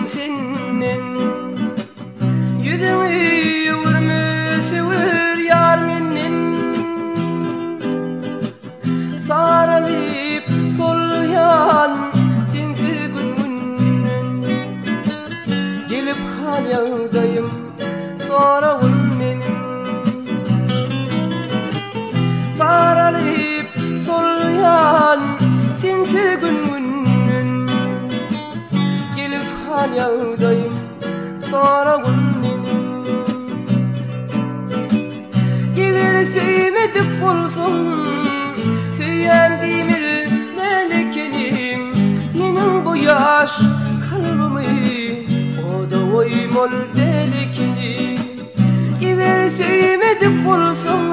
senden. Ýüzüňi öwürme söwer ýar menden. Saralyp solýan sensiz gün-günden. Gelip hal ýagdaýym soragyn meniň. Saralyp solýan sensiz gün-günden. Gelip hal ýagdaýym soragyn meniň. Eger söýmedik bolsaň, söýen diýmeli ekeniň. Meniň bu ýaş kalbymy oda goýmaly däl ekeniň. Eger söýmedik bolsaň,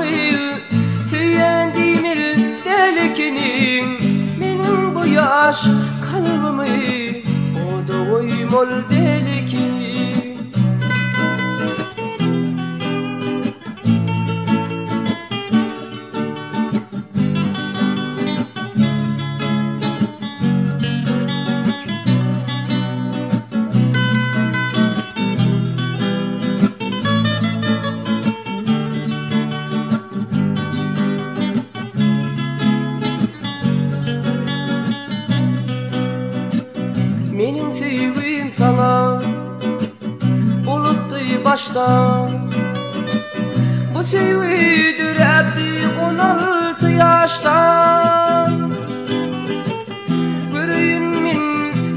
söýen diýmeli däl ekeniň. Meniň bu ýaş kalbymy oda goýmaly däl ekeniň. Meniň söýgim saňa Bolupdy başda. Bu söýgi döräpdi 16 ýaşda. Göreýin men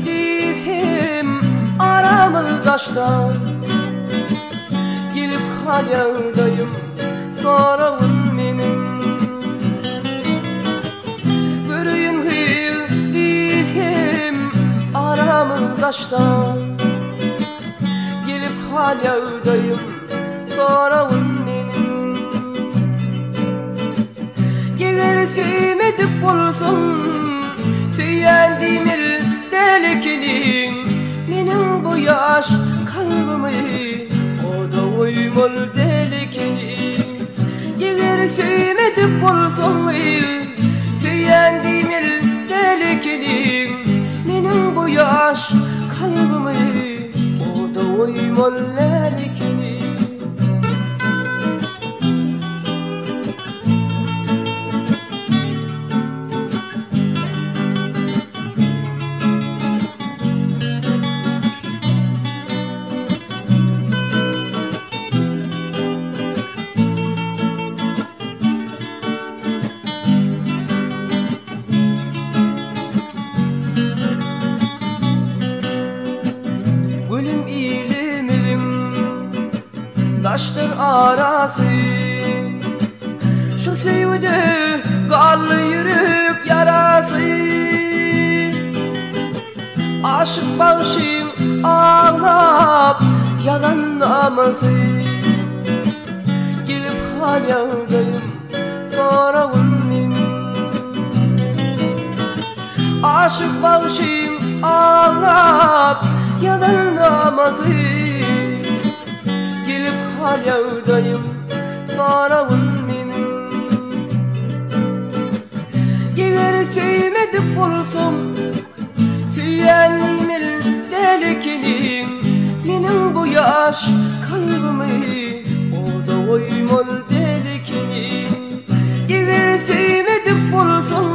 diýsem aramyz daşda. Gelip hal ýagdaýym soragyn meniň. Göreýin gyz diýsem aramyz daşda. Gelip hal ýagdaýym soragyn meniň. Eger söýmedik bolsaň, söýen diýmeli däl ekeniň. Meniň bu ýaş kalbymy oda goýmaly däl ekeniň. Eger söýmedik bolsaň, söýen diýmeli däl ekeniň. Meniň bu ýaş kalbymy oda goýmaly däl ekeniň. Gülüm ilimiziň daşdyr arasy. Şu söýgüde galdy ýürek ýarasy. Aşyk bagşyň aglap ýazan namasy. Gelip hal ýagdaýym soragyn meniň. Aşyk bagşyň aglap ýazan namasy. Gelip hal ýagdaýym soragyn meniň. Eger söýmedik bolsam, söýen diýmeli däl ekeniň. Meniň bu ýaş kalbymy oda goýmaly däl ekeniň. Eger söýmedik bolsaň,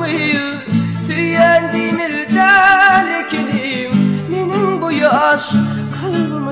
söýen diýmeli däl ekeniň. Meniň bu ýaş kalbymy.